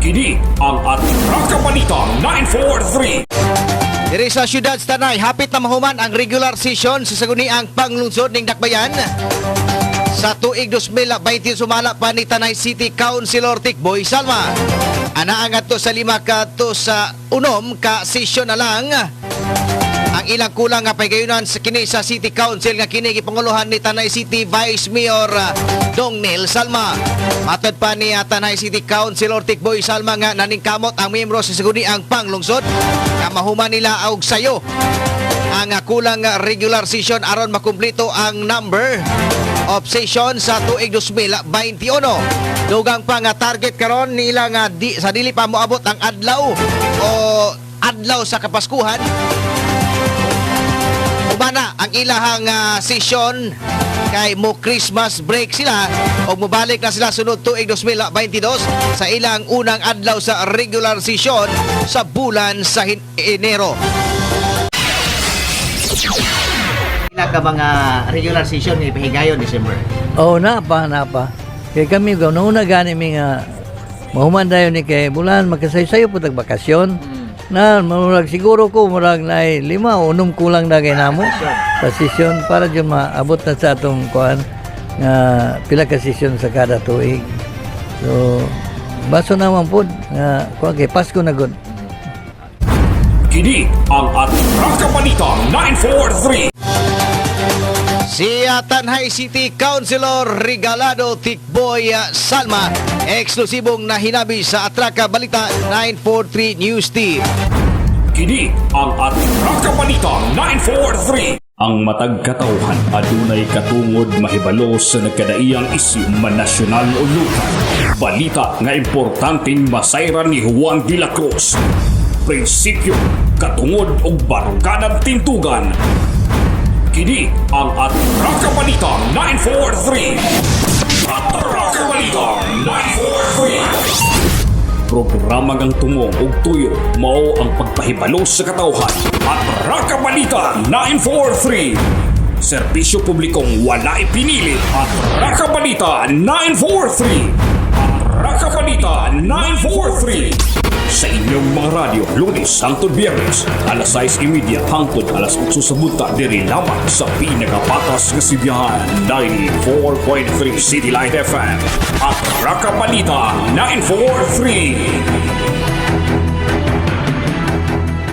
Kini ang Atraka Balita 943. Diri sa siyudad sa Tanay, hapit na mahuman ang regular session sa saguniang panglungsod ning Dakbayan. Sa tuig 2020, sumala pa ni Tanay City Councilor Tikboy Salma. Ana ang adto sa 5 kadto sa 6 ka session na lang ang ilang kulang nga pahigayunan sa kini sa City Council nga kini gipanguluhan ni Tanay City Vice Mayor Dong Neil Salma. Matod pa ni Tanay City Councilor Tikboy Salma nga naningkamot ang miyembro sa saguniang panglungsod nga mahuman nila og sayo ang kulang nga regular session aron makumpleto ang number of session sa tuig 2021. Dugang pa nga target karon nila nga di, sa dili pa moabot ang adlaw o adlaw sa Kapaskuhan, humana ang ilahang session kay mo Christmas break sila o mobalik na sila sunod tuig 2022 sa ilang unang adlaw sa regular session sa bulan sa Enero. Ila ka mga regular session ni pahigayon December? Oo, na pa, na pa. Kay kami, una gani mi nga, mahuman dayon ni kay bulan, makasaysayo po tag bakasyon. Na, murag siguro ko, murag na 5 o 6 kulang na kay namo sa session para dyan maabot na sa atong kuan nga pila ka session sa kada tuig. So, baso naman po nga kuan kay Pasko na gud. Kini ang Atraka Balita 943. Si Tanay City Councilor Regalado Tikboy Salma, eksklusibong nahinabi sa Atraka Balita 943 News Team. Kini ang Atraka Balita 943. Ang matag katawhan adunay katungod mahibalo sa nagkadaiyang isyu, man nasyonal o lokal. Balita nga importanteng masayran ni Juan de la Cruz. Prinsipyo, katungod ug baruganan tintugan. Kini ang Atraka Balita 943. Atraka Balita 943. Programa ngang tumong ug tuyo mao ang pagpahibalo sa katawhan. Atraka Balita 943. Serbisyo publikong wala ipinili. Atraka Balita 943. Atraka Balita 943. Sa inyong mga radyo, Lunes hangtod Biyernes, alas 6:30 hangtod alas 8 sa buntag, diri lamang sa pinakapatas nga sibihan, 94.3 City Light FM. Atraka Balita 943.